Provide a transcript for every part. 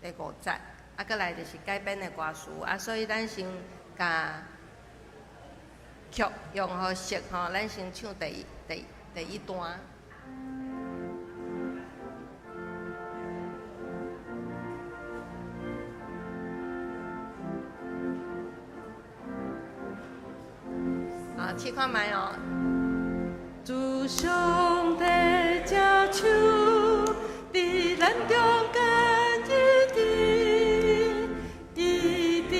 第五節，啊，閣來就是改編的歌詞，啊，所以咱先共曲用予熟吼，咱先唱第一段。好，試看覓哦。主上帝這手，佇咱中間醫治，醫治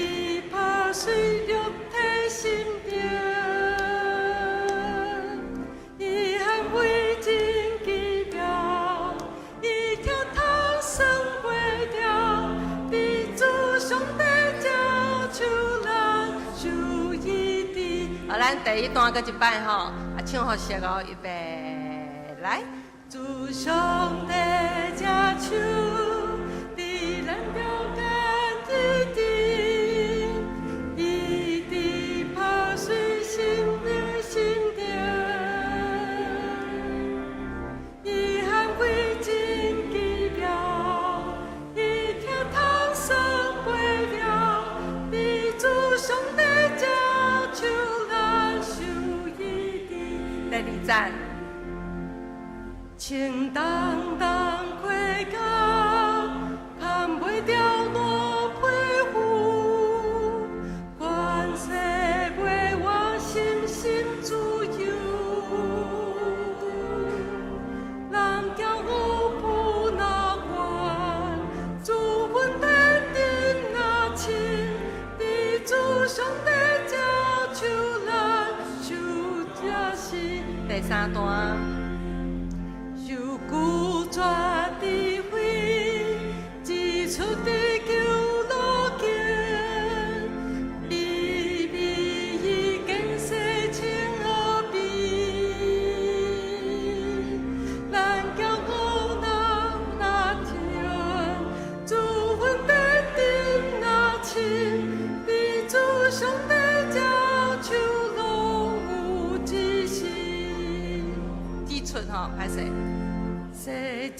破碎肉體心靈，伊捍衛真奇妙，伊疼痛酸袂掉，佇主上帝這手咱受醫治。好，咱第一段閣一擺吼，啊，唱予熟哦，預備來。主上帝這手，佇咱中間醫治，醫治破碎心靈心靈，伊捍衛真奇妙，伊疼痛酸袂了，佇主上帝這手咱受醫治。第二節。穿重重盔甲，牽袂牢爛皮膚，權勢袂換心心自由。人驕傲不若懸，主恩典陣若深，佇主上帝這手咱受這是。第三段。受拒絕智慧，指出地球路徑，美美伊見世情奧秘，咱驕傲人若聽，主恩典陣若深，佇主上帝這手攏有指示。指出吼，歹勢。洗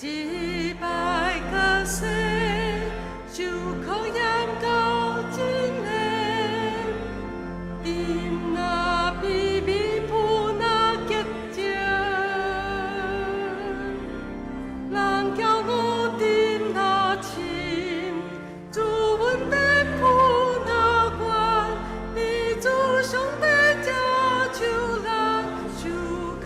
一擺閣洗，受考驗到真的，陣若美美譜若潔淨，人驕傲陣若深，主恩典譜若懸，佇主上帝這手咱受考。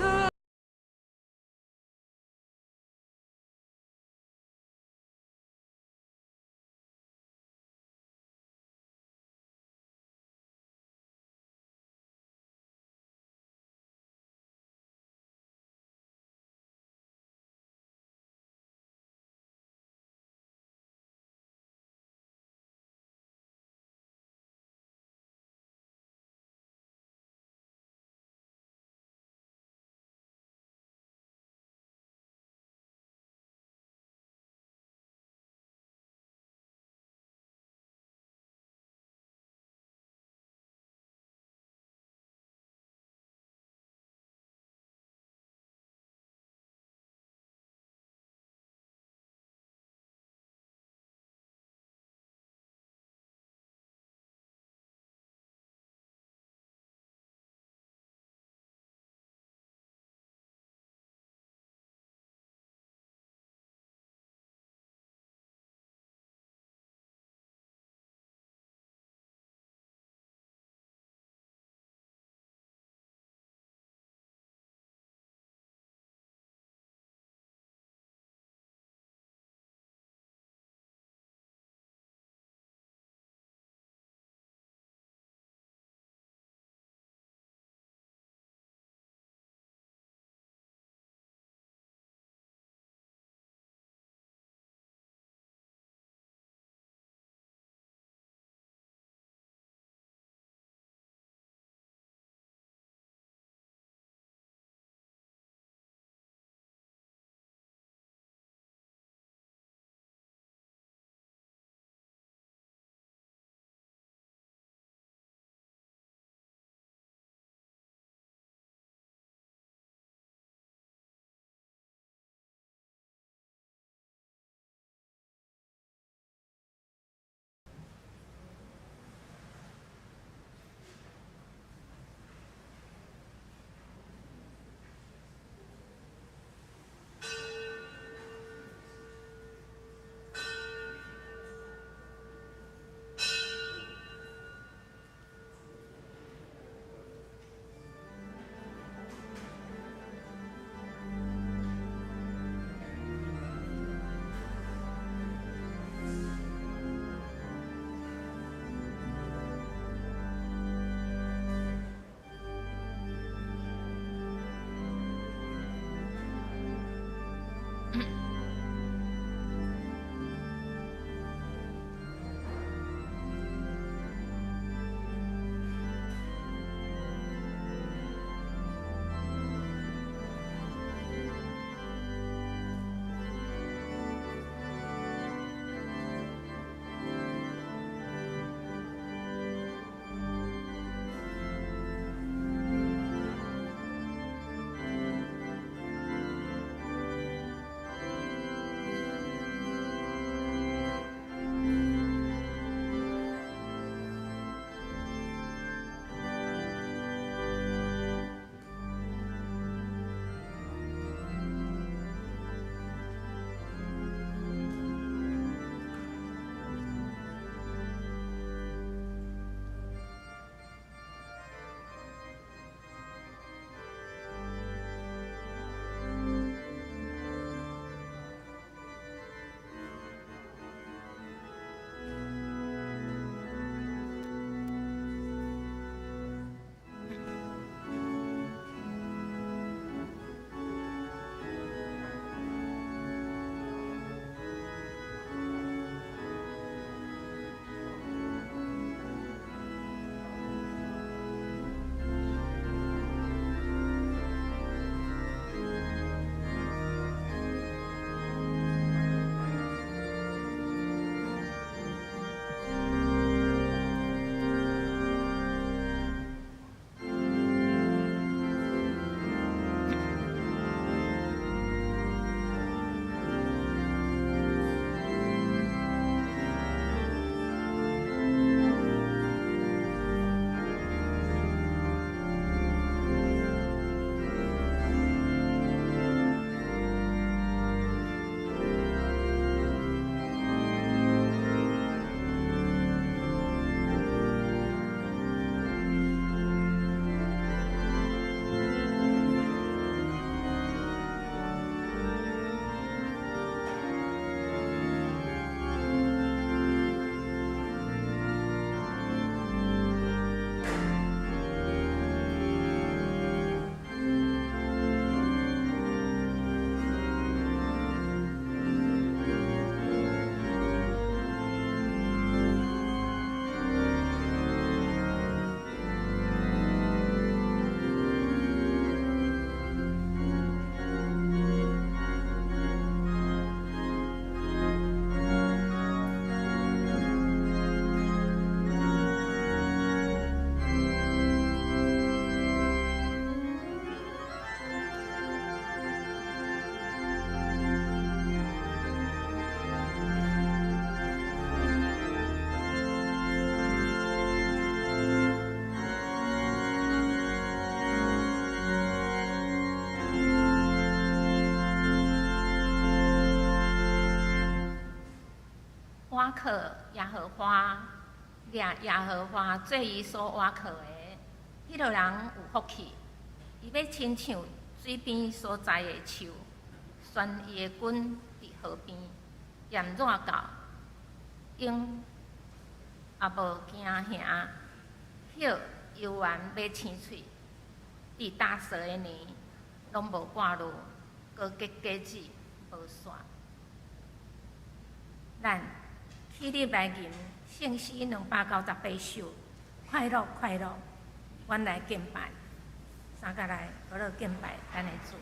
倚靠耶和華，掠耶和華做伊所倚靠的，彼个人有福氣。伊欲親像水邊所栽的樹，懸伊的根佇河邊，炎熱到，湧也無驚嚇，葉猶原欲青翠，佇焦燥的年，攏無掛慮，閣結果子無煞。咱起立來吟聖詩298首，快樂快樂，阮來敬拜，三個來，閣落敬拜咱的主。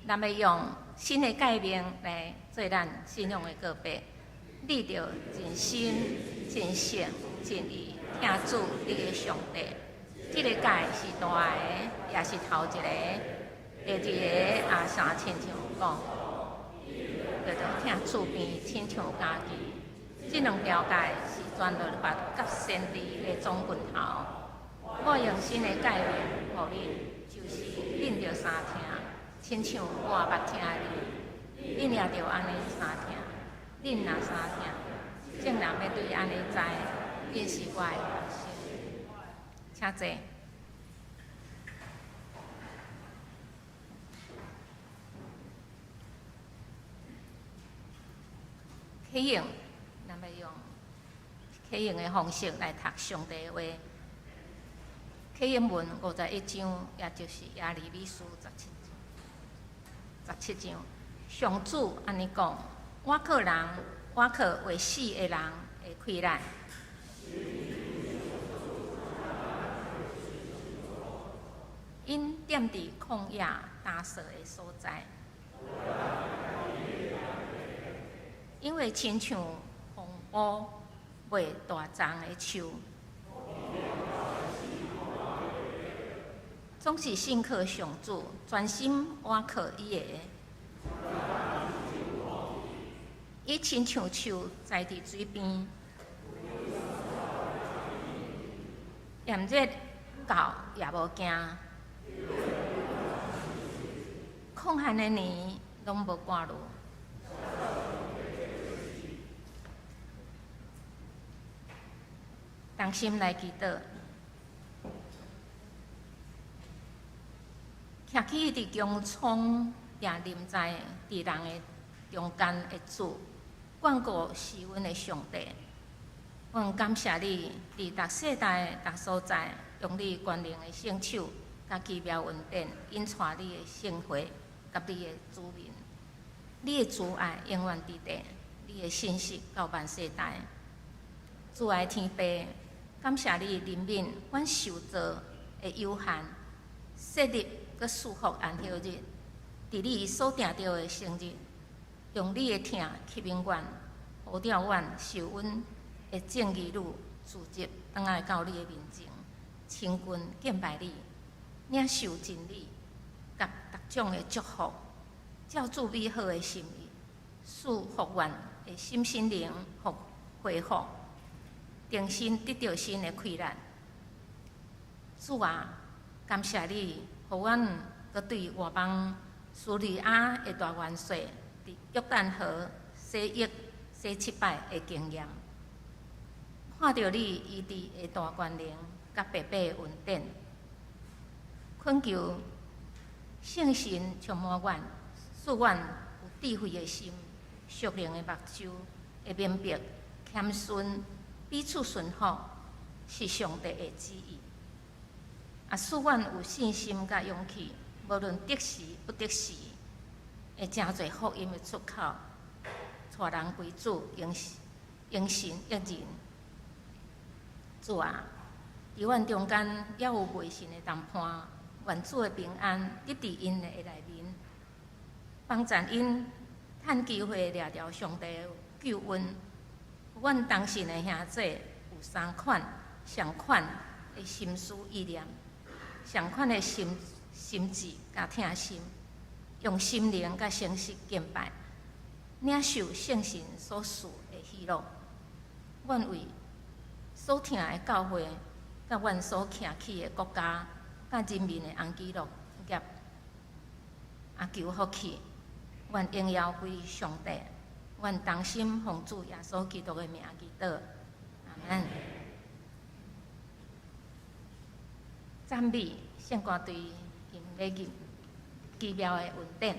咱欲用新的誡命來做咱信仰的告白。你著盡心、盡性、盡意疼主你的上帝。這个誡是大的，也是頭一个。第二個也相親像講，叫做疼厝邊親像家己。這兩條誡是全律法佮先知的總棍頭。我用新的誡命予恁，就是恁著相疼，親像我捌疼恁，恁也著按呢相疼。恁若相疼，眾人欲對按呢知，恁是我的學生。請坐。啟用，咱欲用啟用的方式來讀上帝的話。啟應文51章，也就是耶利米書十七章。上主按呢講：倚靠人，倚靠會死的人的氣力。𪜶踮佇曠野乾燥的所在，𪜶會親像風暴袂大叢的樹，總是信靠上主，專心倚靠伊的。伊親像樹栽佇水邊，炎熱到也無驚。紺寒的年攏無掛慮。同心來祈禱，徛起佇穹蒼也臨在佇人的中間的主，眷顧施恩的上帝，阮感謝你，佇逐世代、逐所在，用你權能的聖手，佮奇妙恩典，引帶你的聖會佮你的子民，你的慈愛永遠佇地，你的信實到萬世代。慈愛天父，感謝你憐憫阮受造的有限，設立閣賜福安息日，佇你所定著的生日，用你的疼吸引阮，呼召阮受阮的眾兒女聚集，轉來到你的面前，親近敬拜你，領受真理，佮逐種的祝福，照主美好的心意，賜予阮的心身靈復恢復，重新得著新的氣力。主啊，感謝你，予阮閣對外邦敘利亞的大元帥佇約旦河洗浴洗七擺的經驗，看著你醫治的大權能佮白白的恩典，懇求聖神充滿阮，賜阮有智慧的心、屬靈的目睭，會明白謙遜、彼此順服是上帝的旨意。也賜阮有信心佮勇氣，無論得時不得時，會成做福音的出口，帶人歸主，榮神益人。主啊，佇阮中間猶有袂信的同伴，願主的平安得佇𪜶的內面，幫贊𪜶趁機會掠著上帝的救恩。阮同信的兄弟有三款、相款的心思意念，相款的心心志佮疼心，用心靈佮誠實敬拜，領受聖神所賜的喜樂。阮為所疼的教會，佮阮所徛起的國家，佮人民的安居樂業，也求福氣，願榮耀歸上帝。阮同心奉主耶穌基督的名祈禱，阿們。讚美聖歌隊今日奇妙的恩典。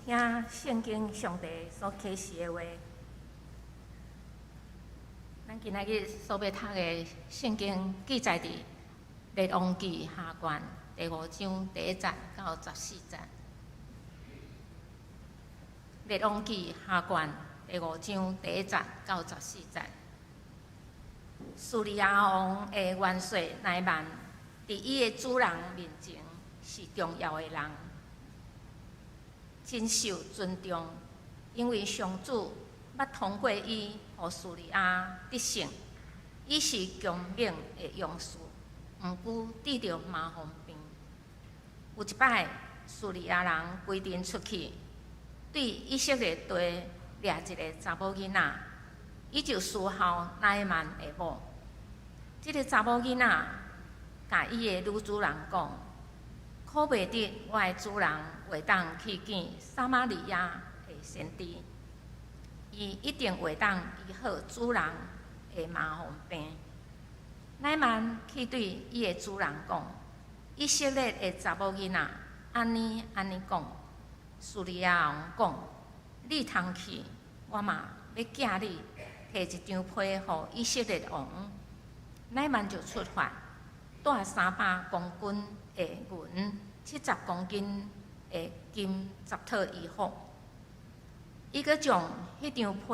聽聖經上帝所啟示的話，咱今仔日所欲讀的聖經記載佇列王紀下卷第五章第一節到十四節。列王紀下卷第五章第一節到十四節。敘利亞王的元帥乃縵，佇伊的主人面前是重要的人，真受尊重，因為上主捌通過伊，予敘利亞得勝。伊是強猛的勇士，毋過得著麻風病。有一擺，敘利亞人歸陣出去，對以色列地掠一个查某囡仔，伊就伺候乃縵的某。這个查某囡仔共伊的女主人講：可袂得我的主人會當去見撒瑪利亞的先知，伊一定會當醫好主人的麻風病。乃縵去對伊的主人講：以色列的查某囡仔按呢按呢講。敘利亞王講：你通去，我嘛欲寄你提一張批予以色列王。乃縵就出發，帶300公斤的銀、70公斤的金、10套衣服。伊閣將彼張批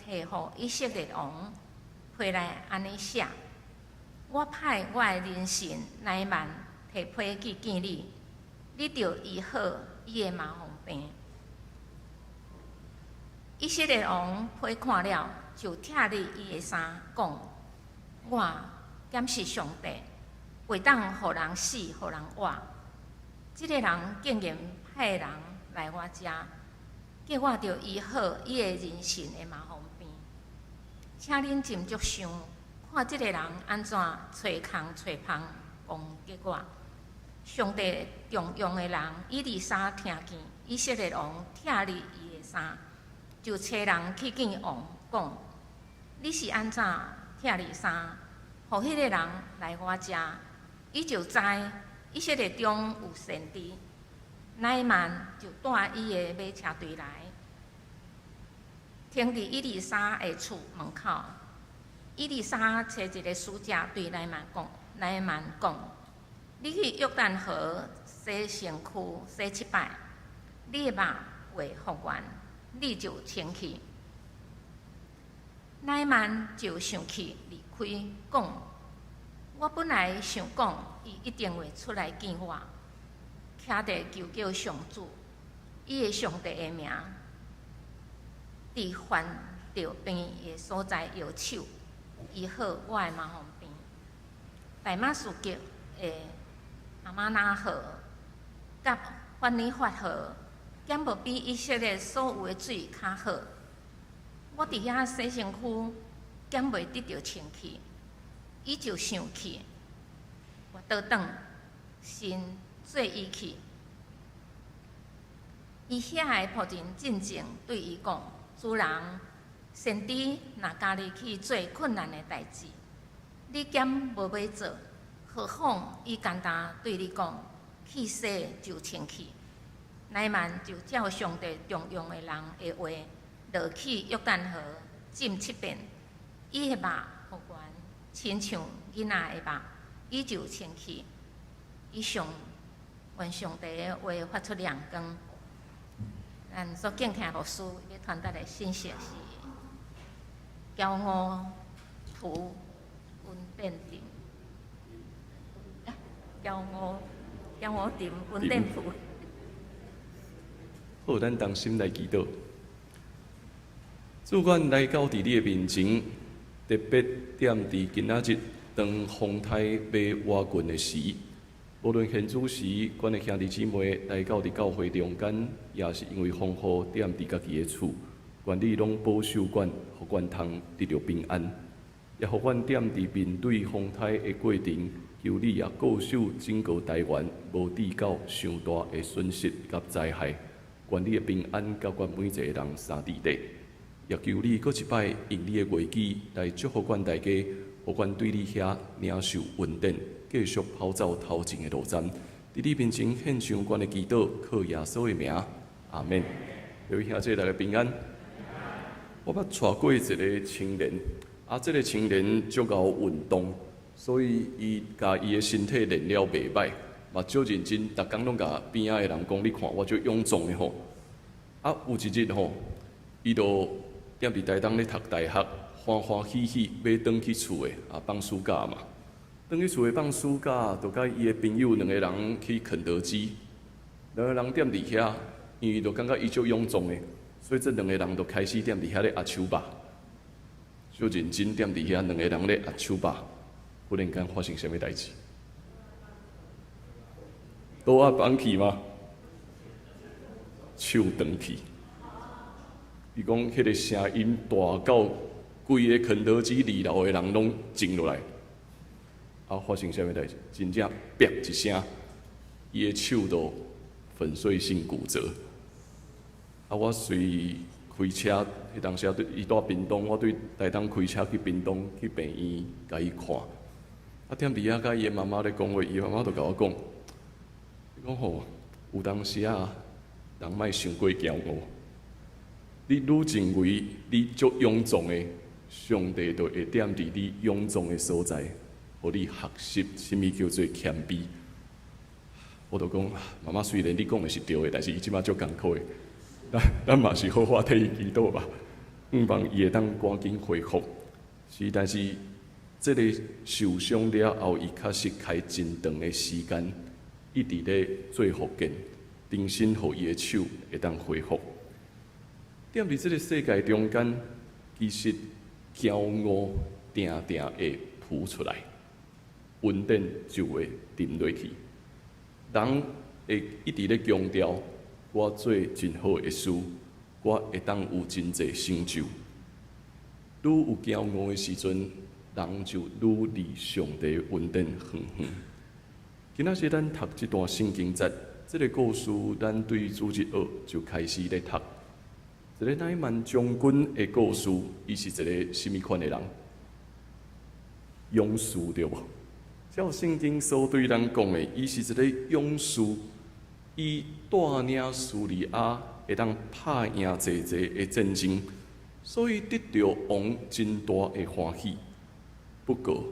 提予以色列王，批內按呢寫：我派我的人臣乃縵提批去見你，你著醫好伊的麻風病。以色列王批看了，就拆裂伊的衫，講：我敢是上帝，會當予人死，予人活。這个人竟然派人來我遮，叫我著醫好伊的人臣的麻風病。請恁斟酌想，看這个人按怎揣空揣芳攻擊我。上帝重用的人以利沙聽見以色列王拆裂伊的衫，就差人去見王，講：你是按怎拆裂衫，予彼个人來我遮，伊就知以色列中有先知。乃縵就帶伊的馬車隊來，停佇以利沙的厝門口。以利沙差一个使者對乃縵講：乃縵講，你去約旦河洗身軀洗七擺，你的肉會復原，你就清氣。乃縵就生氣離開，講：我本來想講，伊一定會出來見我。徛佇求叫上主，伊的上帝的名，佇犯著病的所在搖手，醫好我的麻風病。大馬士革的亞瑪拿河佮法尼法河，敢無比以色列所有的水較好？我佇遐洗身軀，敢袂得著清氣？伊就想起，我倒轉神做伊去。伊遐的僕人進前對伊講：主人，先知若共你去做困難的代誌，你敢無欲做？何況伊干焦對你講，去洗就清氣。乃縵就照上帝重用的人的話，落去約旦河浸七遍，伊的肉復原，親像囡仔的肉，伊就清氣。以上願上帝的話發出亮光。咱所敬聽牧師欲傳達的信息是驕傲圖恩典甜，驕傲驕傲甜恩典譜。好，咱同心來祈禱。主，阮來到佇你的面前，特別踮佇今仔日當風颱欲倚近的時，無論現此時，阮的兄弟姊妹來到佇教會中間，抑是因為風雨踮佇家己的厝，願你攏保守阮，予阮通得著平安，也予阮踮佇面對風颱的過程，求你也顧守整個台灣，無致到傷大的損失佮災害。願你的平安佮阮每一個人相佇底，也求你閣一擺用你的話語來祝福阮大家，予阮對你遐領受恩典，繼續跑走頭前的路程。佇你面前獻上阮的祈禱，靠耶穌的名，阿們。各位兄弟，大家平安。我捌帶過一个青年，啊，這个青年足𠢕運動，所以伊共伊的身體練了袂䆀，嘛足認真，逐工攏共邊仔的人講：你看我足勇壯的吼。啊，有一日吼，伊就踮佇台東咧讀大學，歡歡喜喜欲轉去厝的，啊，放暑假嘛。轉去厝的放暑假，就佮伊的朋友兩個人去肯德基。兩個人踮佇遐，因為就感覺伊足勇壯的，所以這兩個人就開始踮佇遐咧壓手肉，足認真踮佇遐，兩個人咧壓手肉。忽然間發生啥物代誌？桌仔放去嗎？手斷去。伊講彼个聲音大到規个肯德基二樓的人攏靜落來。啊，發生啥物代誌？真正啪一聲，伊的手就粉碎性骨折。啊，我隨開車，彼當時對伊蹛屏東，我對台東開車去屏東去病院共伊看。啊，踮佇遐佮伊的媽媽咧講話，伊媽媽就共我講，伊講吼，有當時啊，人莫傷過驕傲。你愈認為你足勇壯的，上帝就會踮佇你勇壯的所在，予你學習啥物叫做謙卑。我就講，媽媽雖然你講的是對的，但是伊這擺足艱苦的，咱咱嘛是好好替伊祈禱吧，向望伊會當趕緊恢復。是，但是這个受傷了後，伊確實開真長的時間，一直咧做復健，重新予伊的手會當恢復。踮佇這个世界中間，其實驕傲定定會浮出來，恩典就會沉落去。人會一直咧強調，我做真好的事，我會當有真濟成就。愈有驕傲的時陣，人就愈離上帝恩典遠遠。今仔日咱讀這段聖經節，這个故事，咱對主日學就開始咧讀。一个乃縵將軍的故事，伊是一个啥物款的人？勇士對無？照聖經所對咱講的，伊是一个勇士，伊帶領敘利亞會當拍贏濟濟的戰爭，所以得著王真大的歡喜。不過，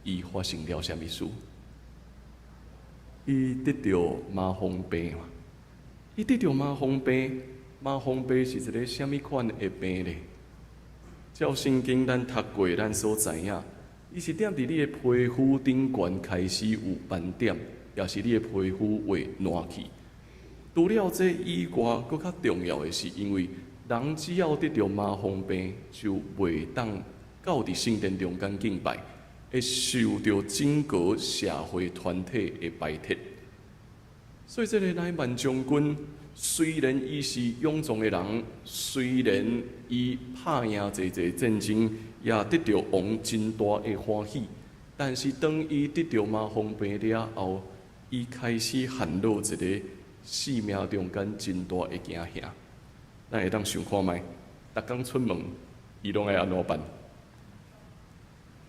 伊發生了啥物事？伊得著麻風病嘛？伊得著麻風病，麻風病是一个啥物款的病咧？照聖經咱讀過，咱所知影，伊是踮佇你的皮膚頂懸開始有斑點，也是你的皮膚會爛去。除了這以外，閣較重要的是，因為人只要得著麻風病，就袂當到佇聖殿中間敬拜，會受著整個社會團體的排斥。所以，這个乃縵將軍雖然伊是勇壯的人，雖然伊拍贏濟濟戰爭，也得著王真大的歡喜，但是當伊得著麻風病了後，伊開始陷入一个生命中間真大的驚嚇。咱會當想看覓，逐工出門，伊攏愛按怎辦？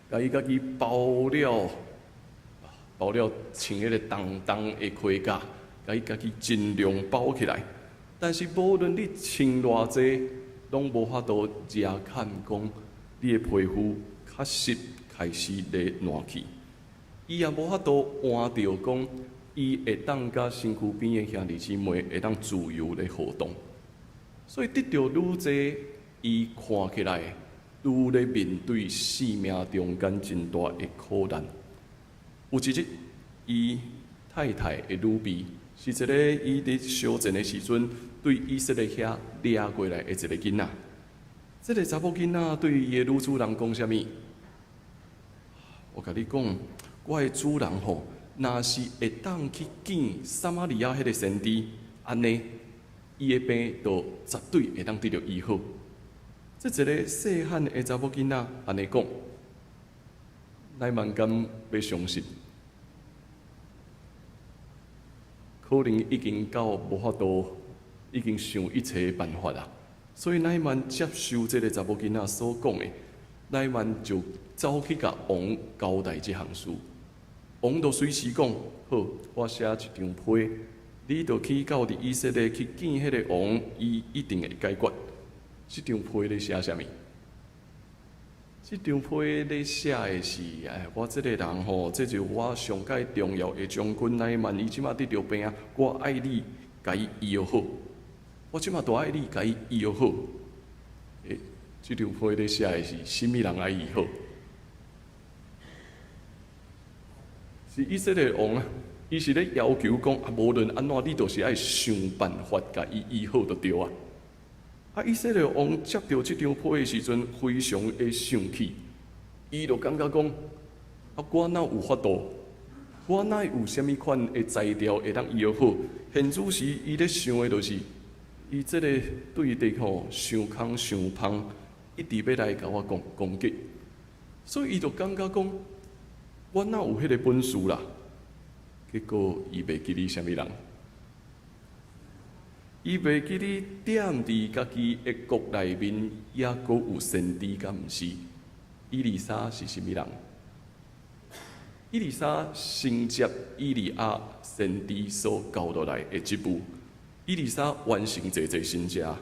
共伊家己包了，包了穿彼个重重的盔甲，共伊家己盡量包起來。但是無論你穿偌濟，攏無法度遮掩講你的皮膚確實開始咧爛去。伊也無法度換著講，伊會當佮身軀邊的兄弟姊妹會當自由咧活動。所以得著愈濟，伊看起來愈咧面對生命中間真大的苦難。有一日，伊太太的女婢是一个伊佇相戰的時陣，對以色列遐掠過來的一个囡仔。這个查某囡仔對伊的女主人講啥物？我共你講，我的主人吼，若是會當去見撒瑪利亞彼个先知，按呢，伊的病就絕對會當得著醫好。這一个細漢的查某囡仔按呢講，乃縵敢欲相信？可能已經到無法度，已經想一切辦法啦。所以乃縵接受這个查某囡仔所講的，乃縵就走去共王交代這項事。王就隨時講：好，我寫一張批，你就去到佇以色列去見彼个王，伊一定會解決。這張批咧寫啥物？這張批咧寫的是，哎，我這个人吼，這就我上蓋重要的將軍乃縵，伊這馬得著病，我愛你共伊醫好。我這馬都愛你共伊醫好。欸，這張批咧寫的是啥物人愛醫好？是以色列王啊，伊是咧要求講，啊，無論按怎，你就是愛想辦法共伊醫好就對啊。啊！以色列王接著這張批的時陣，非常的生氣，伊就感覺講：啊，我哪有法度？我哪有啥物款的才調會當醫好？現此時，伊咧想的就是，伊這個對敵吼，傷空傷芳，一直欲來共我攻攻擊，所以伊就感覺講：我哪有彼个本事啦？結果伊袂記得啥物人。伊袂記得踮佇家己的國內面，猶閣有先知敢毋是？以利沙是啥物人？以利沙承接以利亞先知所交落來的職務。以利沙完成濟濟神跡，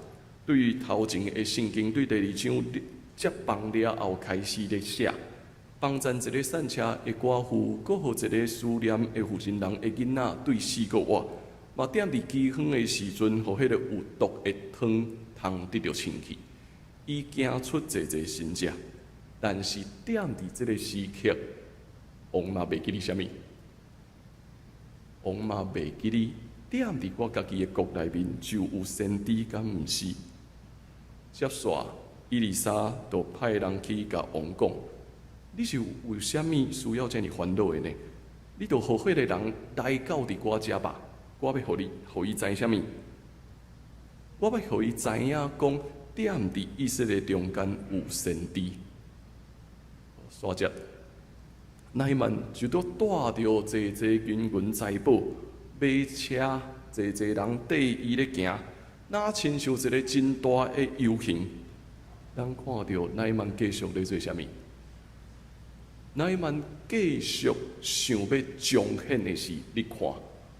對頭前的聖經對第二章接棒了後開始咧寫，幫贊一个散車的寡婦，閣予一个書念的婦人的囡仔對死閣活。嘛，踮佇饑荒的時陣，予彼個有毒的湯通得著清氣。伊行出濟濟神跡，但是踮佇這個時刻，王嘛袂記得啥物，王嘛袂記得踮佇我家己的國內面就有先知，敢毋是？接煞以利沙就派人去共王講：你是為啥物需要遮爾煩惱的呢？你就予彼个人來到佇我遮吧。我欲予你，予伊知啥物？我欲予伊知影講，踮佇以色列中間有先知。煞接，乃縵就拄帶著濟濟金銀財寶，馬車，濟濟人綴伊咧行，若親像一个真大的遊行。咱看著乃縵繼續咧做啥物？乃縵繼續想欲彰顯的是，你看。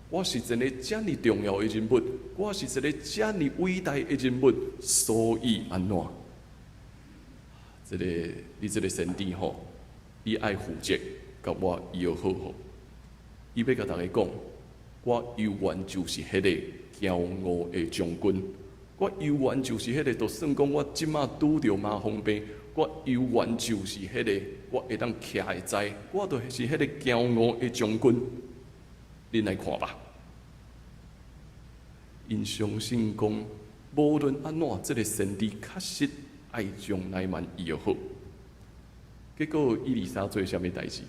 我是一个遮爾重要的人物，我是一个遮爾偉大的人物，所以按怎？這个你這个先知吼，伊愛負責共我醫好吼，伊欲共大家講，我猶原就是彼个驕傲的將軍，我猶原就是彼个，就算講我這馬拄著麻風病，我猶原就是彼个，我會當徛會在，我就是彼个驕傲的將軍。恁來看吧。𪜶相信講，無論按怎，這个先知確實愛將乃縵醫予好。結果以利沙做啥物代誌？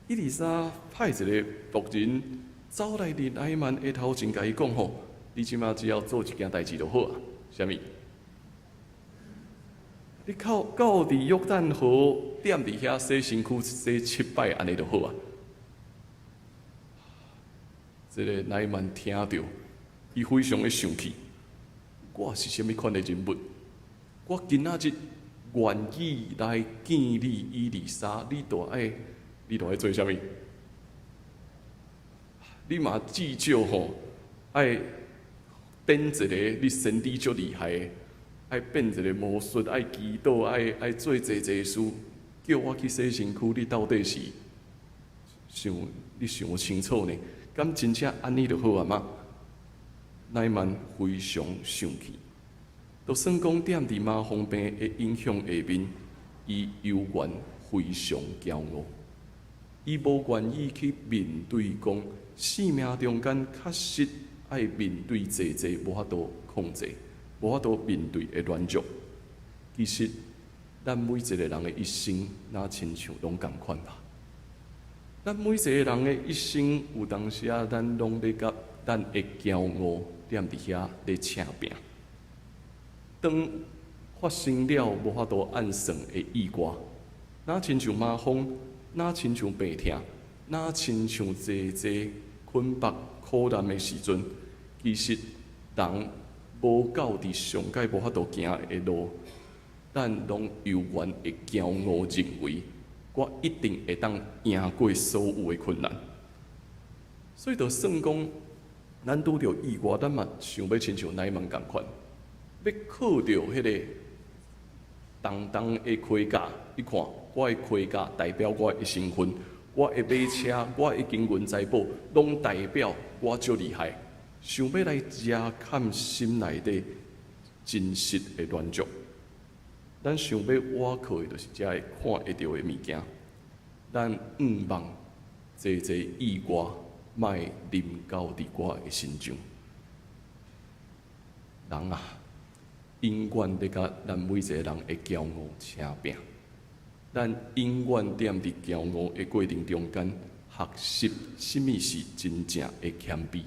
以利沙派一个僕人走來佇乃縵的頭前，共伊講吼：你這馬只要做一件代誌就好啊。啥物？你到到佇約旦河踮佇遐洗身軀洗七擺，按呢就好啊。這个乃縵聽著，伊非常的生氣。我是啥物款的人物？我今仔日願意來見你，以利沙，你著愛做啥物？你嘛至少吼愛展一个你先知足厲害的，愛變一个魔術，愛祈禱，愛做濟濟事，叫我去洗身軀，你到底是想你想清楚呢？敢真正按呢就好啊嗎？乃縵非常生氣，就算講踮佇麻風病的影響下面，伊猶原非常驕傲。伊無願意去面對講，生命中間確實愛面對濟濟無法度控制、無法度面對的軟弱。其實，咱每一個人的一生，若親像攏仝款吧。咱每一個人的一生，有當時啊，咱攏咧佮咱的驕傲踮佇遐咧拚拚。當發生了無法度按算的意外，若親像麻風，若親像病痛，若親像濟濟捆縛苦難的時陣，其實人無到佇上蓋無法度行的路，咱攏猶原會驕傲認為，我一定會當贏過所有的困難。所以，就算講咱拄著意外，咱嘛想欲親像乃縵仝款，欲靠著彼个重重的盔甲，你看，我的盔甲代表我的身份，我的馬車，我的金銀財寶，攏代表我足厲害。想欲來遮蓋心內底真實的軟弱，咱想欲倚靠的，就是遮个看會著的物件。咱向望濟濟意外，莫臨到佇我的身上。人啊，永遠咧共咱每一个人的驕傲拚拚。咱永遠踮佇驕傲的過程中間，學習啥物是真正的謙卑。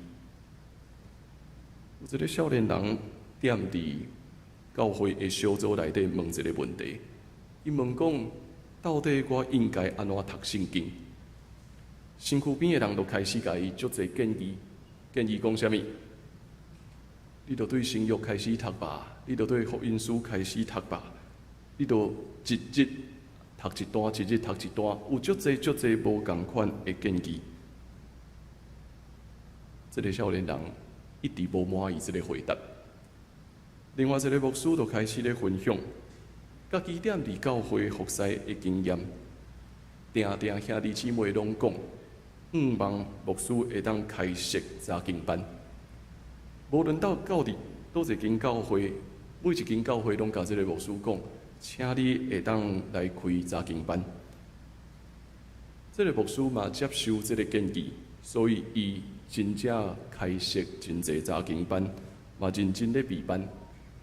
有一个少年人踮佇教會的小組內底問一个問題，伊問講：到底我應該按怎讀聖經？身軀邊的人就開始共伊足濟建議，建議講啥物？你就對新約開始讀吧，你就對福音書開始讀吧，你就一日讀一段，一日讀一段，有足濟足濟無仝款的建議。這个少年人一直無滿意這个回答。另外一个牧師就開始咧分享，家己踮佇教會服侍的經驗，定定兄弟姊妹攏講，向望牧師會當開設查經班。無論到到佇佗一間教會，每一間教會攏共這个牧師講，請你會當來開查經班。這个牧師嘛接受這个建議，所以伊真正開設真濟查經班，嘛認真咧備班。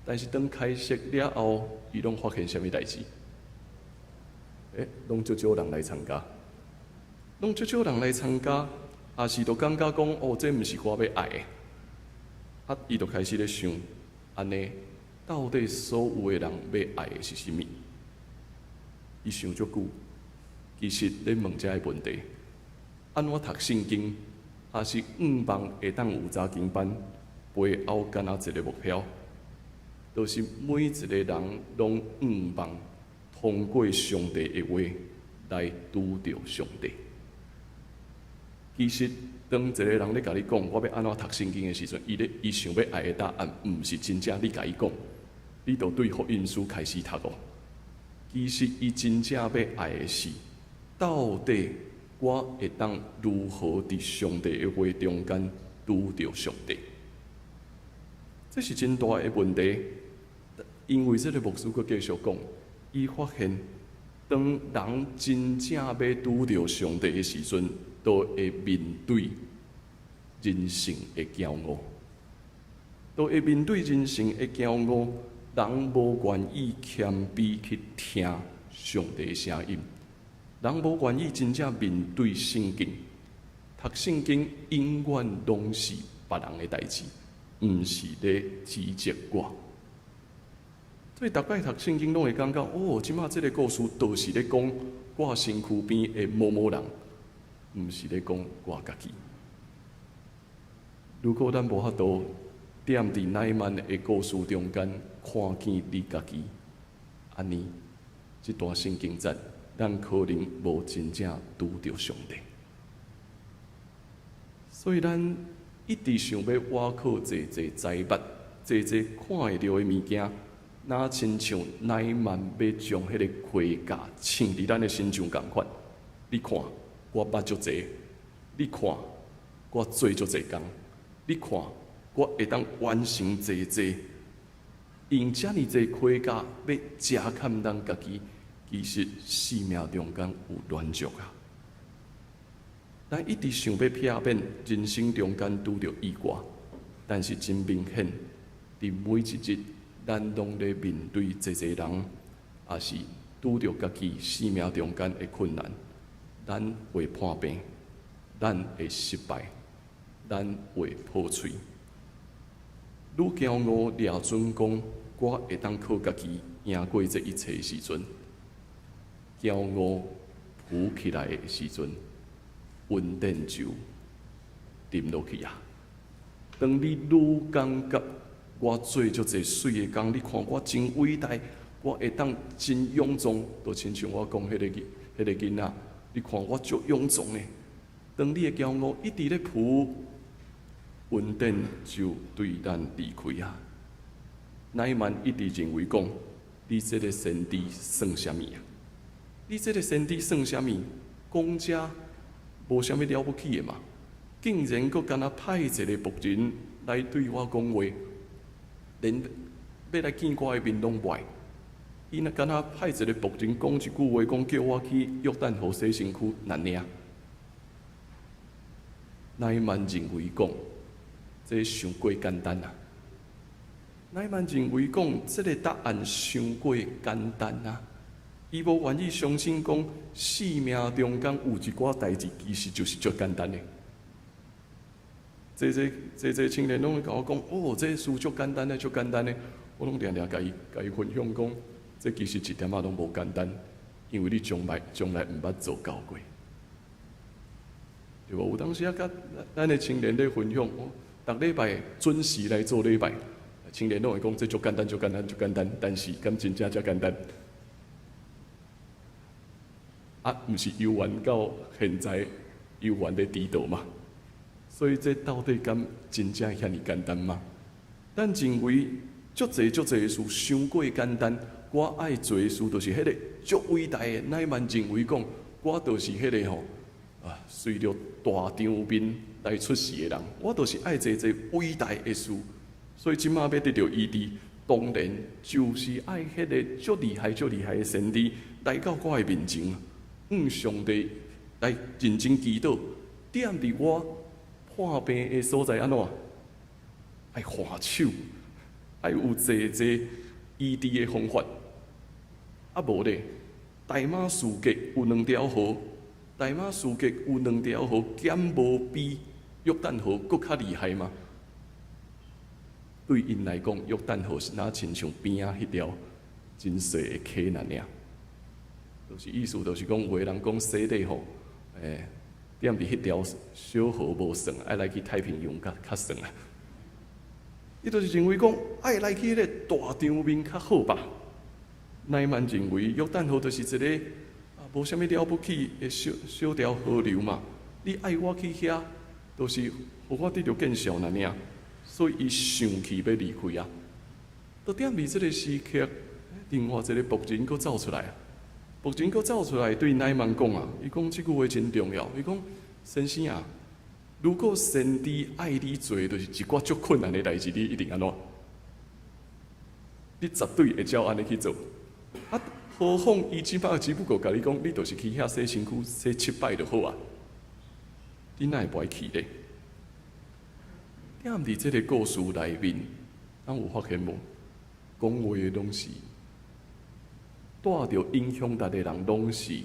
但是當開設了後，伊攏發現啥物代誌？攏足少人來參加，攏足少人來參加，抑是就感覺講，哦，這毋是我欲愛的。啊，伊就開始咧想，按呢，到底所有的人欲愛的是啥物？伊想足久，其實咧問這个問題，按怎讀聖經，抑是向望會當有查經班，背後敢若一个目標，就是每一个人攏向望通過上帝的話來拄著上帝。其實，當一个人咧共你講我欲按怎讀聖經的時陣，伊想欲愛的答案，毋是真正你共伊講，你就對福音書開始讀哦。其實，伊真正欲愛的是，到底我會當如何佇上帝的話中間拄著上帝？這是真大的問題。因為這个牧師閣繼續講，伊發現當人真正欲拄著上帝的時陣，都會面對人性的驕傲，都會面對人性的驕傲。人無願意謙卑去聽上帝的聲音，人無願意真正面對聖經，讀聖經永遠攏是別人的代誌，毋是咧指責我。所以逐擺讀聖經攏會感覺，哦，這馬這个故事就是咧講我身軀邊的某某人，毋是咧講我家己。如果咱無法度踮佇乃縵的故事中間看見你家己，按呢，這段聖經節，咱可能無真正拄著上帝。所以咱一直想欲倚靠濟濟財物、濟濟看會著的物件，若親像乃縵欲將彼个盔甲穿佇咱的身上仝款。你看，我捌足濟；你看，我做足濟工；你看，我會當完成濟濟。用遮爾濟盔甲欲遮蓋咱家己，其實生命中間有軟弱啊。咱一直想欲避免人生中間拄著意外，但是真明顯，佇每一日，咱攏咧面對濟濟人，抑是拄著家己生命中間的困難，咱會破病，咱會失敗，咱會破碎。愈驕傲掠準講，我會當靠家己贏過這一切的時陣，驕傲浮起來的時陣，恩典就沉落去啊！當你愈感覺我做足濟媠的工，你看我真偉大，我會當真勇壯，就親像我講彼个囡仔，你看我足勇壯的。當你的驕傲一直咧浮，恩典就對咱離開啊！乃縵一直認為講，你這个先知算啥物啊？你這个先知算啥物？講這無啥物了不起的嘛？竟然閣干焦派一个僕人來對我講話，連欲來見我的面攏袂愛。伊若干焦派一个僕人講一句話，講叫我去約旦河洗身軀，按呢。乃縵認為講，這傷過簡單啊！乃縵認為講，這个答案傷過簡單啊！伊無願意相信講，生命中間有一寡代誌，其實就是足簡單的。濟濟濟濟青年攏會共我講，哦，這事足簡單的，足簡單的。我攏定定共伊分享講，這其實一點仔攏無簡單，因為你從來毋捌做到過。對無？有當時啊，佮咱的青年咧分享，逐禮拜準時來做禮拜，青年攏會講這足簡單，足簡單，足簡單，但是敢真正遮簡單？啊，毋是猶原到現在猶原咧遲到嗎？所以這到底敢真正遐爾簡單嗎？咱認為足濟足濟的事傷過簡單，我愛做的事就是彼个足偉大的。乃縵認為講，我就是彼个吼啊，隨著大場面來出世的人，我就是愛做這偉大的事。所以這馬欲得著醫治，當然就是愛彼个足厲害、足厲害的先知來到我的面前，向上帝來認真祈禱，踮佇我破病的所在按怎？愛換手，愛有濟濟醫治的方法。啊無咧，大馬士革有兩條河，大馬士革有兩條河，敢無比約旦河閣較厲害嗎？對𪜶來講，約旦河是若親像邊仔彼條真細的溪爾爾。就是意思，就是講有的人講洗禮吼，踮佇彼條小河無算，愛來去太平洋較較算啊。伊就是認為講，愛來去彼个大場面較好吧。乃縵認為約旦河就是一个啊，無啥物了不起的小小條河流嘛。你愛我去遐，就是予我得著見笑爾爾。所以伊生氣欲離開啊。就踮佇這个時刻，另外一个僕人閣走出來啊。僕人閣走出來對乃縵講啊，伊講這句話真重要。伊講先生啊，如果先知愛你做，就是一寡足困難的代誌，你一定按怎？你絕對會照按呢去做。啊，何況伊這擺只不過共你講，你就是去遐洗身軀洗七擺就好啊。你哪會無愛去咧？踮佇這个故事內面，咱有發現無？講話的攏是帶著影響力的人，攏是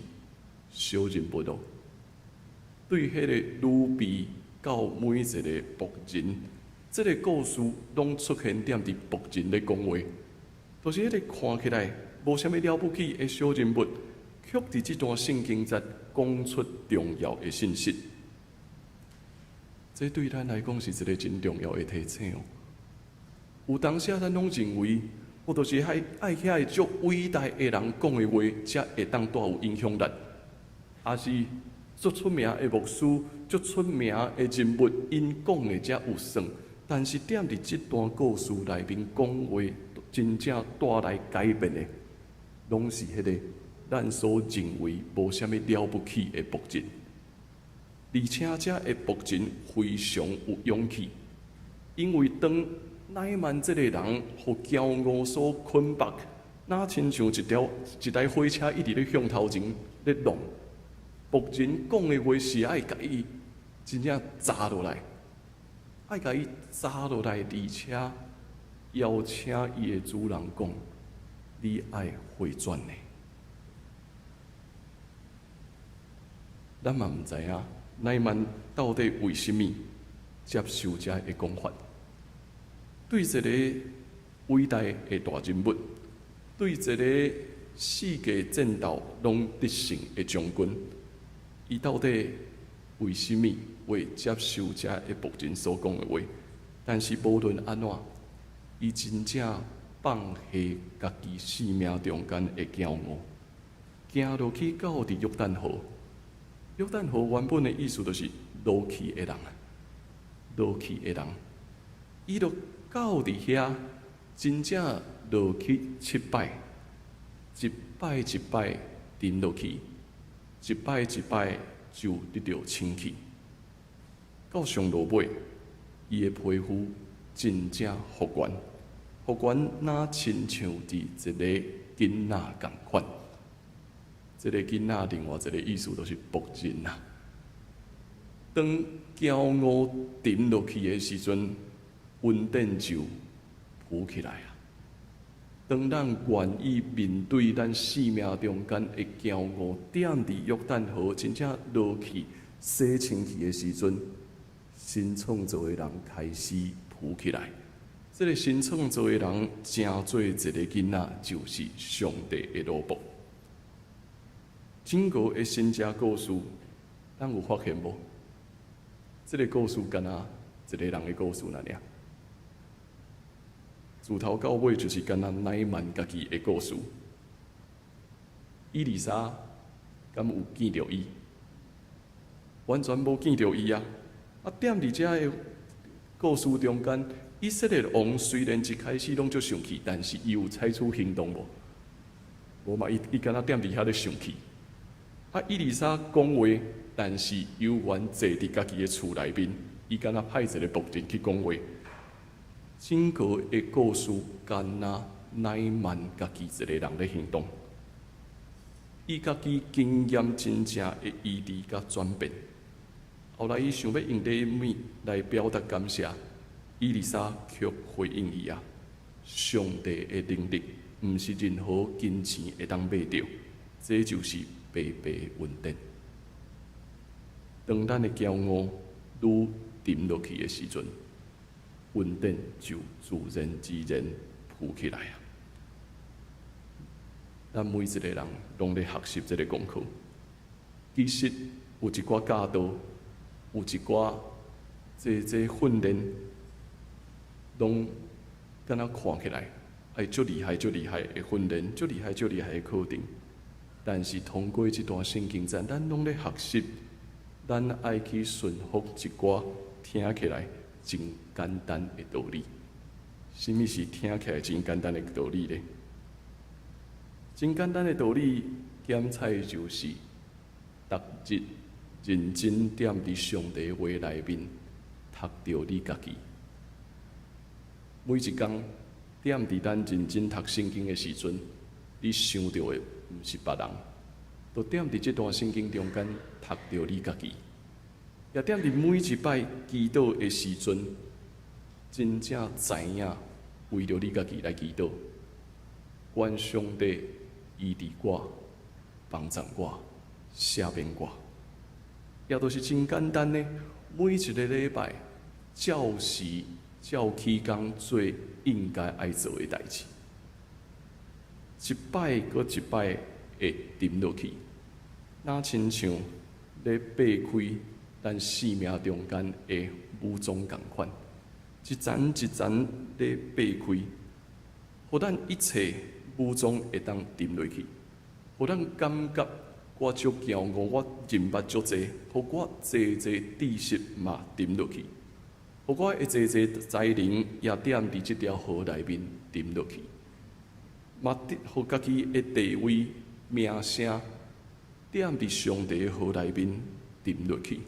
小人物咯。對彼个女婢到每一个僕人，這个故事攏出現踮佇僕人咧講話，就是彼個看起來無啥物了不起的小人物，卻佇這段聖經節講出重要的信息。這對咱來講是一个真重要的提醒哦。有當時咱攏認為，我就是愛愛遐个足偉大的人講的話，才會當帶有影響力，抑是足出名的牧師、足出名的人物，𪜶講的才有算。但是踮佇這段故事內面講話，真正帶來改變的，攏是彼个咱所認為無啥物了不起的僕人。而且這个僕人非常有勇氣，因為當乃縵這个人予驕傲所捆縛，若親像一條一台火車一直咧向頭前咧弄，僕人講的話是愛共伊真正砸落來，愛共伊砸落來，而且邀請伊的主人講：你愛回轉呢？咱嘛毋知影乃縵到底為啥物接受這个講法？對一个偉大的大人物，對一个世界戰鬥攏得勝的將軍，伊到底為啥物會接受這个僕人所講的話？但是無論按怎，伊真正放下家己生命中間的驕傲，行落去到佇約旦河。約旦河原本的意思就是落去的人，落去的人，伊就到佇遐，真正落去七擺，一擺一擺沉落去，一擺一擺就得著清氣。到上落尾，伊的皮膚真正復原，復原若親像佇一个囡仔仝款。這个囡仔另外一个意思就是僕人啊。當驕傲沉落去的時陣，恩典就浮起來啊。當咱願意面對咱生命中間的驕傲，踮佇約旦河真正落去洗清氣的時陣，新創造的人開始浮起來。這个新創造的人成做一个囡仔，就是上帝的奴僕。整個的先知故事，咱有發現無？這个故事敢若一个人的故事爾爾。自頭到尾就是敢若乃縵家己的故事。以利沙敢有見著伊？完全無見著伊啊！啊，踮佇遮个故事中間，以色列王雖然一開始攏足生氣，但是伊有採取行動無？無嘛，伊伊敢若踮佇遐咧生氣。啊，以利沙講話，但是猶原坐佇家己的厝內面，伊敢若派一个僕人去講話。整個的故事敢若乃縵家己一个人咧行動，伊家己經驗真正的醫治佮轉變。後來伊想欲用禮物來表達感謝，以利沙卻回應伊啊：上帝的能力，毋是任何金錢會當買著，這就是白白恩典。當咱的驕傲愈沉落去的時陣，恩典就自然自然浮起來啊！咱每一个人攏咧學習這个功課。其實有一寡教導，有一寡這這訓練，攏敢若看起來愛足厲害、足厲害的訓練，足厲害、足厲害的課程。但是通過這段聖經節，咱攏咧學習，咱愛去順服一寡聽起來真簡單的道理。啥物是聽起來真簡單的道理咧？真簡單的道理，檢採就是逐日認真踮佇上帝話內面讀著你家己。每一工踮佇咱認真讀聖經的時陣，你想著的毋是別人，就踮佇這段聖經中間讀著你家己，也踮佇每一擺祈禱的時陣，真正知影為著你家己來祈禱，願上帝醫治我，幫助我，赦免我，也都是真簡單的。每一个禮拜照時照起工做應該愛做的代誌，一擺閣一擺會沉落去，若親像咧擘開咱生命中間的武裝仝款，一層一層咧擘開，予咱一切武裝會當沉落去，予咱感覺我足驕傲，我認捌足濟，予我濟濟知識嘛沉落去，予我的濟濟才能也踮佇這條河內面沉落去，嘛予家己的地位名聲踮佇上帝的河內面沉落去，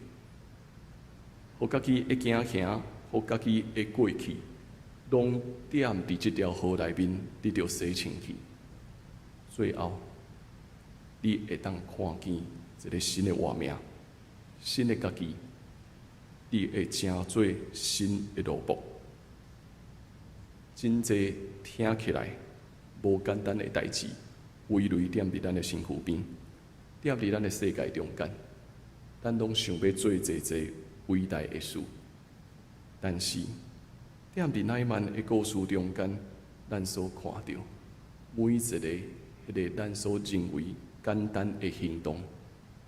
予家己的行行，予家己的過去，攏踮佇這條河內面得著洗清氣。最後，你會當看見一个新的畫面，新的家己，你會成做新的奴僕。真濟聽起來無簡單的代誌，圍雷踮佇咱的身軀邊，踮佇咱的世界中間，咱攏想欲做濟濟偉大的事，但是踮佇乃縵的故事中間，咱所看著每一个彼个咱所認為簡單的行動，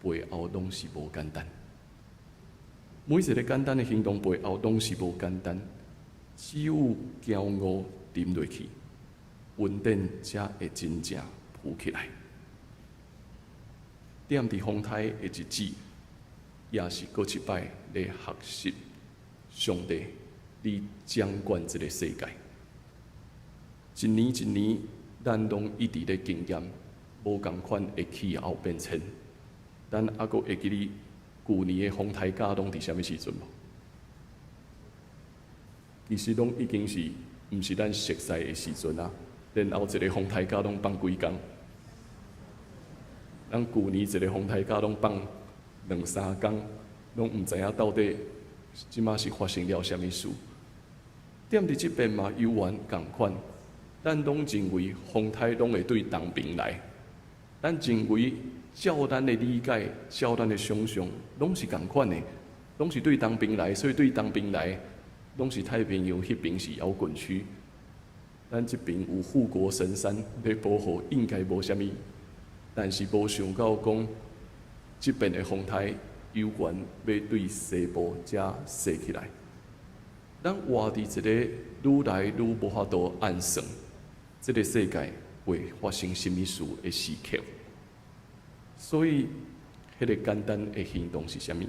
背後攏是無簡單。每一个簡單的行動背後攏是無簡單，只有驕傲沉落去，恩典才會真正浮起來。踮佇風颱的日子，也是閣一擺咧學習上帝，你掌管這个世界。一年一年，咱攏一直咧經驗無仝款的氣候變遷。咱猶閣會記得舊年的風颱假攏佇啥物時陣無？其實攏已經是毋是咱熟似的時陣啊。然後一个風颱假攏放幾工？咱舊年一个風颱假攏放兩三工，攏毋知影到底這馬是發生了啥物事。踮佇這邊嘛猶原仝款，咱攏認為風颱攏會對東邊來，咱認為照咱的理解、照咱的想象，攏是仝款的，攏是對東邊來，所以對東邊來，攏是太平洋彼邊是搖滾區。咱這邊有護國神山咧保護，應該無啥物。但是無想到講，這邊的風颱猶原欲對西部遮勢起來。咱活佇一個愈來愈無法度按算，這个世界會發生啥物事的時刻。所以，彼个簡單的行動是啥物？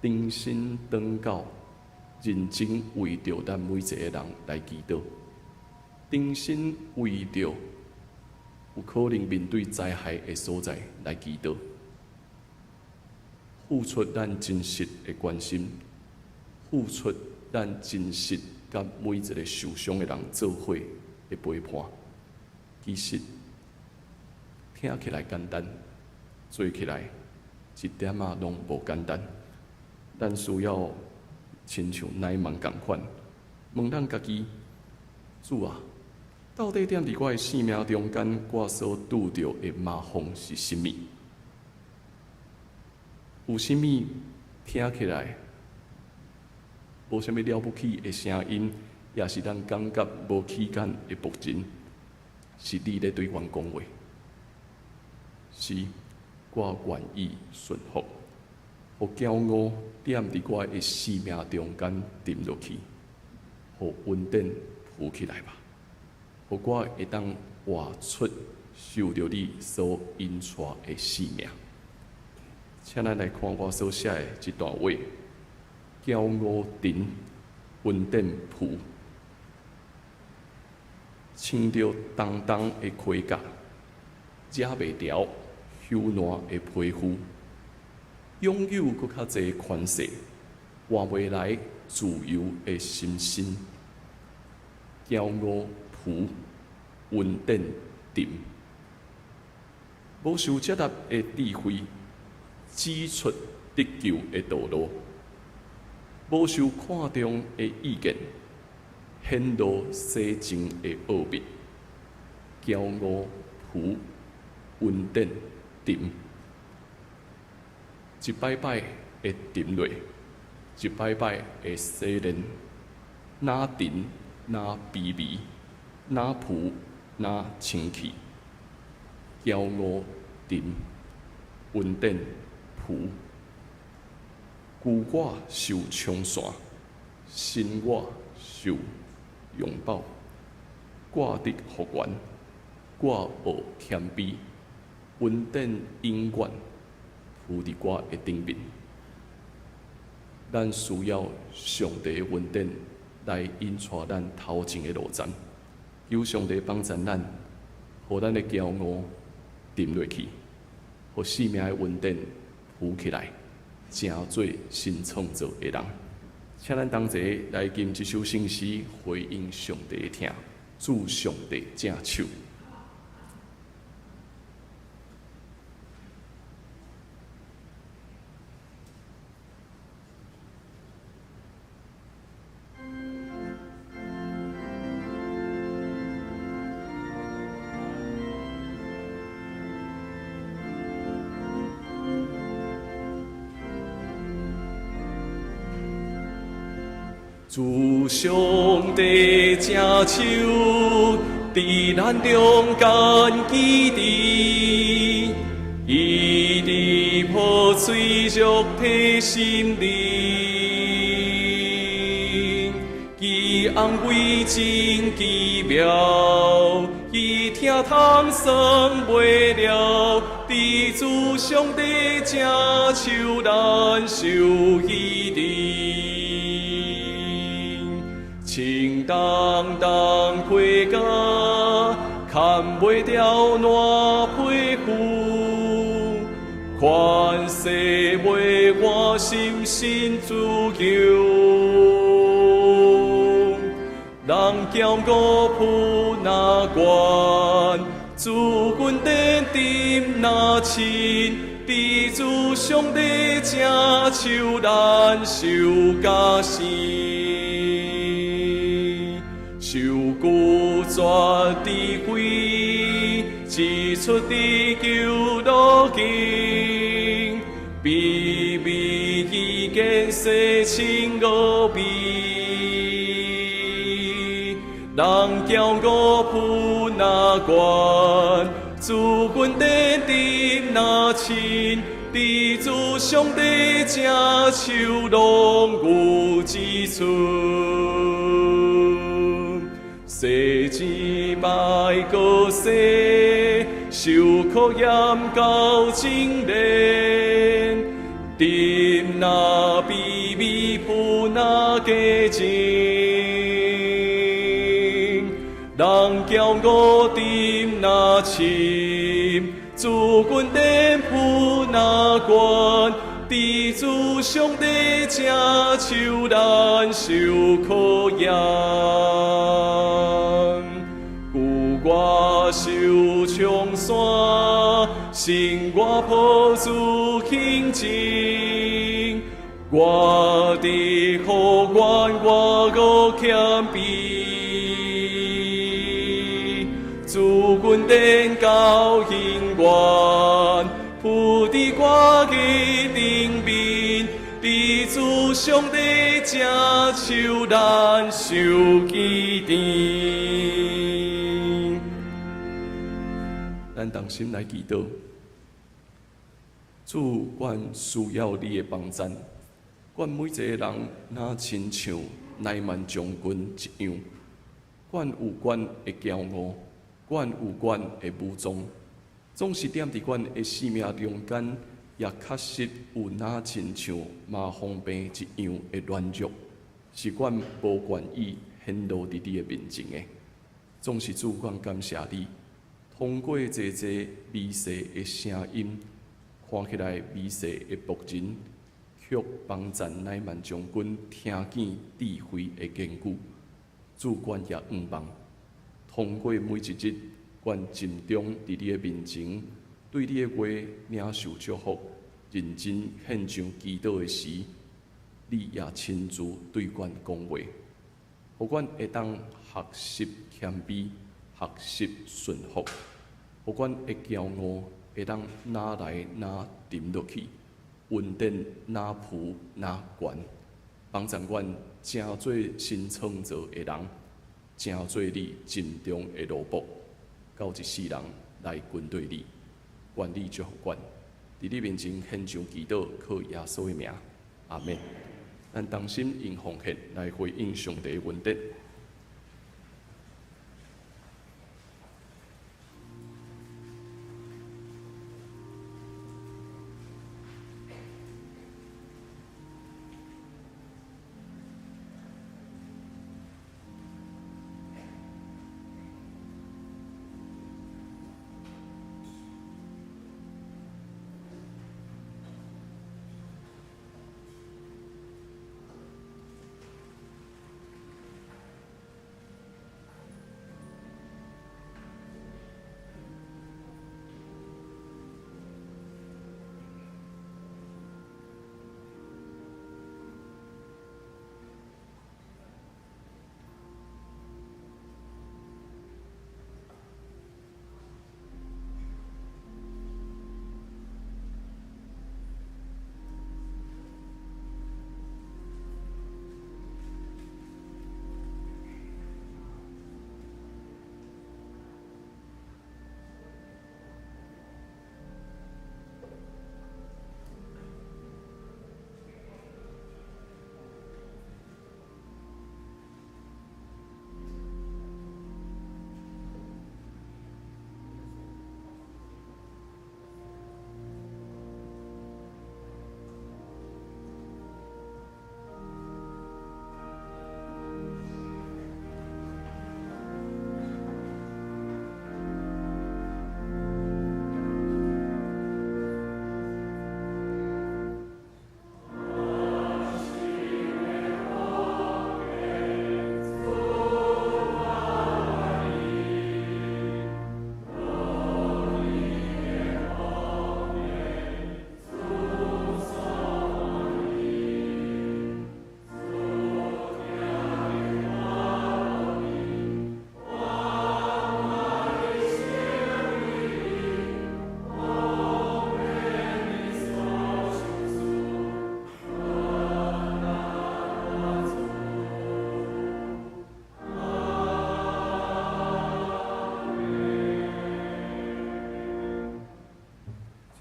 重新轉到認真為著咱每一个人來祈禱，重新為著有可能面對災害的所在來祈禱，付出咱真實的關心，付出咱真實佮每一个受傷的人做伙的陪伴。其實聽起來簡單，做起來一點仔攏無簡單。咱需要親像乃縵仝款，問咱家己：主啊，到底踮佇我的生命中間，我所拄著的麻風是啥物？有啥物聽起來無啥物了不起的聲音，也是咱感覺無起眼的僕人，是你咧對阮講話？是，我願意順服，予驕傲踮佇我的生命中間沉落去，予恩典浮起來吧，予我會當活出受著你所引帶的生命。請咱來看我所寫的這段話：驕傲沉，恩典浮，穿著重重的盔甲，遮袂牢朽爛的皮膚，擁有閣較濟權勢，換袂來自由的心身。驕傲浮，恩典沉。無受接納的智慧，指出得救的道路；無受看重的意見，顯露洗淨的奧秘。驕傲、浮、恩典、沉，一擺擺會沉落，一擺擺會洗練，若沉若卑微，若浮若清氣。驕傲沉，恩典浮，舊我受衝散，新我受擁抱。我得復原，我學謙卑，恩典永遠浮佇我的頂面。咱需要上帝的恩典來引帶咱頭前的路程，求上帝幫助咱，予咱的驕傲沉落去，予生命的恩典浮起來，成做新創造的人。請咱同齊來吟這首聖詩，回應上帝的疼，主上帝正手。主上帝正手，佇咱中間基地，伊佇破碎肉體心靈，伊安慰真奇妙，伊疼痛算袂了，佇主上帝正手，咱受醫治。穿重重皮甲，牽袂牢爛皮膚，權勢袂換心神自由。人驕傲浮若懸，主軍殿沉若深，佇主上帝正手，咱受加深。受拒絕智慧，指出得救路徑，卑微意見洗清奧秘。人驕傲浮若懸，主軍殿沉若深，佇主上帝正手，攏有指出。洗錢莫閣洗，受考驗到精煉，沉若卑微，浮若潔淨。人驕傲沉若深，主軍殿浮若懸，佇主上帝正手，咱受考驗。舊我受衝散，新我抱主興盛，我得復原，我閣謙卑。主軍殿到永遠，浮佇我的頂面，佇主上帝正手，咱受醫治。咱同心來祈禱，主，阮需要你的幫贊。阮每一個人，若親像乃縵將軍一樣，阮有阮的驕傲，阮有阮的武裝，總是踮佇阮的生命中間，也確實有若親像麻風病一樣的軟弱，是阮無願意顯露佇你的面前的。總是主，阮感謝你，通過濟濟微細的聲音，看起來微細的僕人，卻幫贊乃縵將軍聽見智慧的言語。主，阮也向望，通過每一日，阮盡忠佇你的面前，對你的話領受祝福，認真獻上祈禱的時，你也親自對阮講話，予阮會當學習謙卑，學習順服，予阮的驕傲會當哪來哪沉落去，恩典若浮若懸，幫助阮成做新創造的人，成做你盡忠的奴僕，到一世人來跟隨你。願你祝福阮，佇你面前獻上祈禱，靠耶穌的名，阿們。咱同心用奉獻來回應上帝的恩典。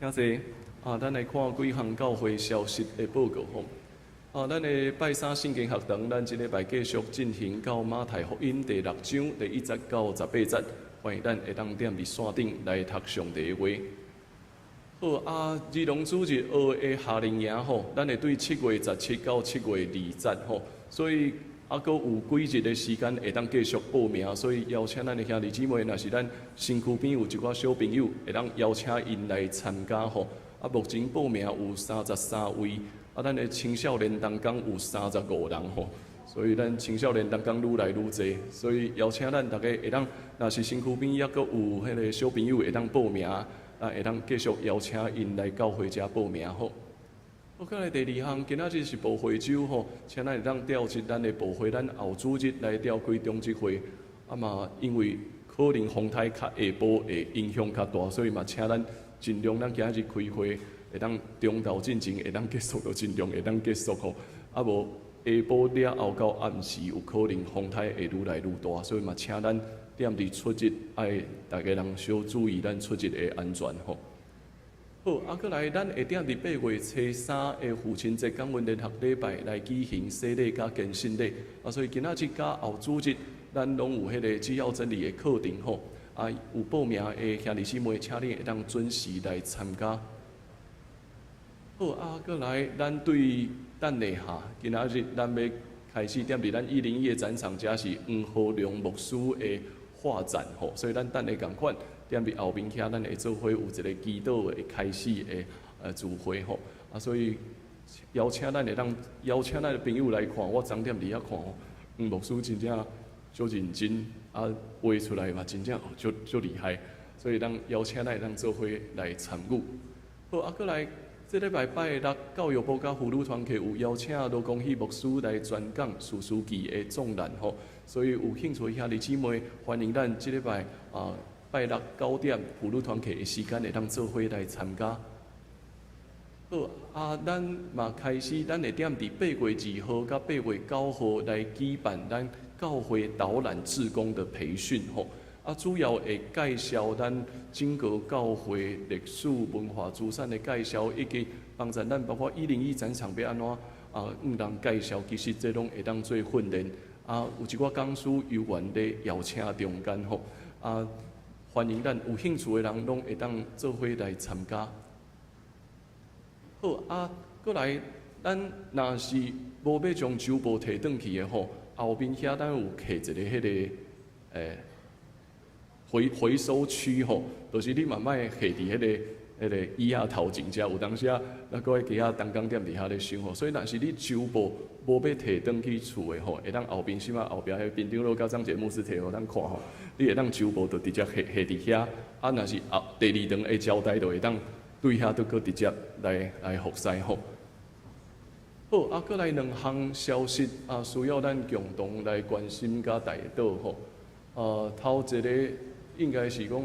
請坐。啊，咱來看幾項教會消息的報告吼。啊，咱的拜三聖經學堂，咱這禮拜繼續進行到馬太福音第六章第一節到十八節，歡迎咱會當踮佇線頂來讀上帝的話。好啊，兒童主日學的夏令營吼，咱會對7月17到7月2節吼，所以猶閣有幾日的時間會當繼續報名，所以邀請咱的兄弟姊妹，若是咱身軀邊有一寡小朋友，會當邀請𪜶來參加吼。啊，目前報名有33位，啊，咱的青少年同工有35人吼，所以咱青少年同工愈來愈濟，所以邀請咱逐家會當，若是身軀邊猶閣有彼個小朋友會當報名，啊，會當繼續邀請𪜶來教會遮報名吼。好，過來第二項，今仔日是報會週吼，請咱會當調節咱的報會，咱後主日來調開中日會。啊嘛，因為可能風颱較下晡會影響較大，所以嘛，請咱盡量咱今仔日開會會當中晝進前會當結束，就盡量會當結束吼。啊無下晡了後到暗時，有可能風颱會愈來愈大，所以嘛，請咱踮佇出入愛逐家人小注意咱出入的安全吼。好，啊，閣來，咱會踮佇8月初3的父親節感恩聯合禮拜來舉行洗禮佮堅信禮。啊，所以今仔日佮後主日，咱攏有彼個主要真理的課程吼。啊，有報名的兄弟姊妹，請你會當準時來參加。好，啊，閣來，咱對等下哈，今仔日咱欲開始踮佇咱101的展場，遮是黃河良牧師的畫展吼，所以咱等下仝款。踮佇後面遐，咱會做伙有一個祈禱的開始的聚會吼，啊，所以邀請咱會當邀請咱的朋友來看，我昨踮佇遐看吼，黃牧師真正足認真，啊，畫出來嘛真正足足厲害，所以咱邀請咱會當做伙來參與。好，啊，閣來，這禮拜拜六教育部佮婦女團契有邀請羅光喜牧師來專講士師記的綜覽吼，所以有興趣的兄弟姊妹，歡迎咱這禮拜啊拜六9點婦女團契的時間會當做伙來參加。好，啊，咱嘛開始，咱會踮佇8月2號佮8月9號來舉辦咱教會導覽志工的培訓吼。啊，主要會介紹咱整個教會歷史文化資產的介紹，以及幫助咱包括101展場欲按怎啊，向人介紹，其實這攏會當做訓練。啊，有一寡講師有緣咧邀請中間吼，啊，歡迎咱有興趣的人攏會當做伙來參加。好，啊，閣來，咱若是無欲將周報提轉去的吼，後面遐咱有摕一个彼个回收區吼，就是你嘛莫下佇彼个椅仔頭前遮，有當時啊，咱閣愛其他東工店佇遐咧收吼，所以若是你周報無欲提轉去厝的吼，會當後邊，起碼後壁彼邊長老佮張節牧師提予咱看吼，你會當周報就直接下下佇遐，啊，若是後第二頓的招待就會當對遐都閣直接來服侍吼。好，啊，閣來兩項消息啊，需要咱共同來關心佮代禱吼。頭一个應該是講，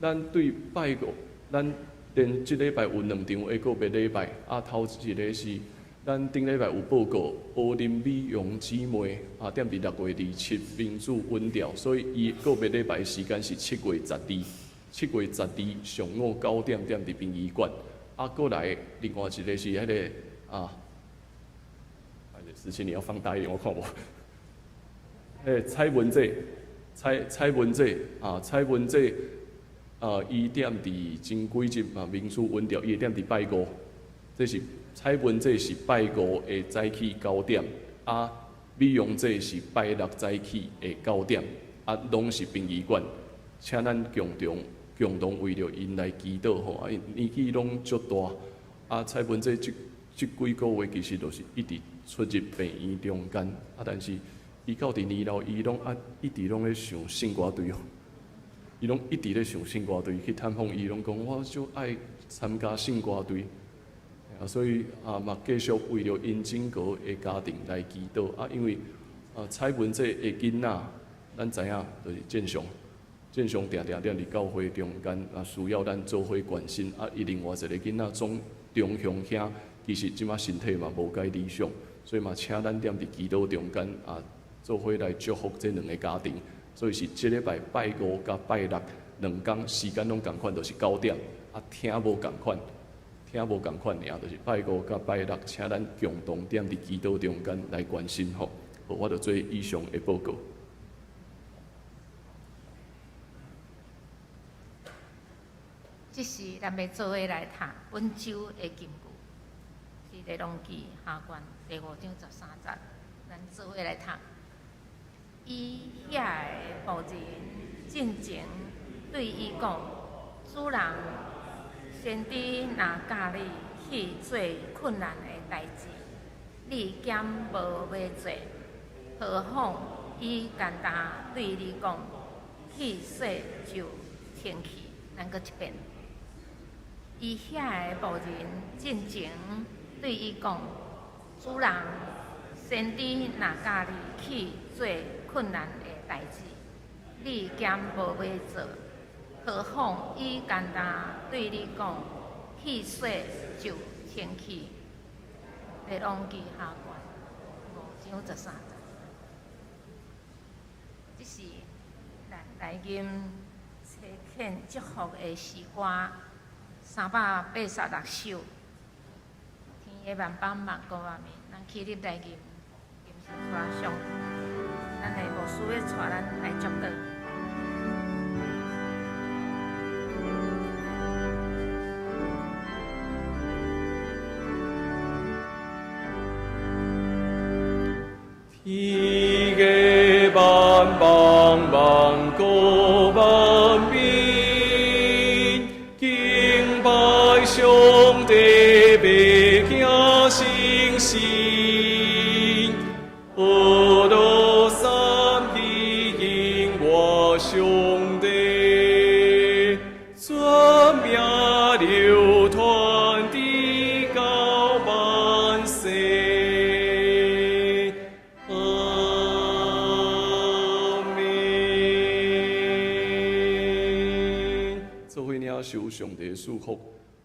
咱對拜五，咱連這禮拜有兩場的個別禮拜，啊，頭一個是咱頂禮拜有報告，柯林美容姊妹啊，踮佇6月27民主穩調，所以伊個別禮拜時間是7月12，7月12上午9點踮佇殯儀館，啊，閣來另外一個是彼个啊，事情你要放大一點，我看無。蔡文姐。蔡蔡文姐啊，蔡文姐啊，伊踮佇前幾日嘛，民主穩調，伊會踮佇拜五，這是蔡文姐是拜五的早起9點，啊，美容姐是拜六早起的9點，啊，攏是殯儀館，請咱共同為著𪜶來祈禱吼，啊，年紀攏足大，啊，蔡文姐這幾個月其實就是一直出入病院中間，啊，但是。伊到佇年老，伊攏啊一直攏咧想聖歌隊哦，伊攏一直咧想聖歌隊去探訪，伊攏講我足愛參加聖歌隊，啊，所以啊嘛繼續為著𪜶整個的家庭來祈禱啊，因為啊蔡文這的囡仔，咱知影就是正常，正常定定踮佇教會中間啊，需要咱做伙關心啊。伊另外一個囡仔鍾中雄兄，其實這馬身體嘛無介理想，所以嘛請咱踮佇祈禱中間啊。做伙來祝福這兩个家庭，所以是這禮拜拜五佮拜六兩工時間攏仝款，就是9點，啊聽無仝款，聽無仝款爾，就是拜五佮拜六，請咱共同踮佇祈禱中間來關心吼。好，我就做以上的報告。這是咱欲做伙來讀本週的金句，是列王紀下卷第5章13節，咱做伙來讀。伊遐的僕人進前對伊講：主人，先知若教你去做困難的代誌，你敢無欲做？何況伊干焦對你講，去洗就清氣。咱閣一遍。伊遐的僕人進前對伊講：主人，先知若教你去做困難的代誌，你敢無欲做？何況伊干焦對你講，去洗就清氣。列王紀下卷5章13節。這是咱來吟差遣祝福的詩歌386首。天的萬邦萬國萬民，咱起立來吟，吟是帶上，咱的牧師欲帶咱來祝禱。天的萬邦萬國萬民，敬拜上帝，欲行誠實，歌樂讚美我上帝。受上帝的祝福。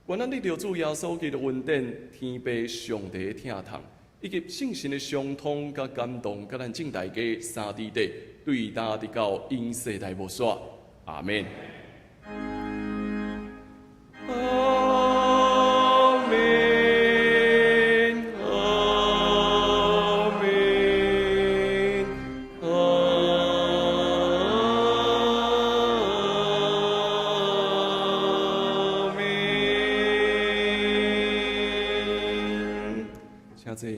願咱得著主耶穌基督恩典、天父上帝的疼痛，以及聖神的相通佮感動，佮咱眾大家三佇底，對今直到永世代無煞。阿們。阿們，阿們，阿們。請坐。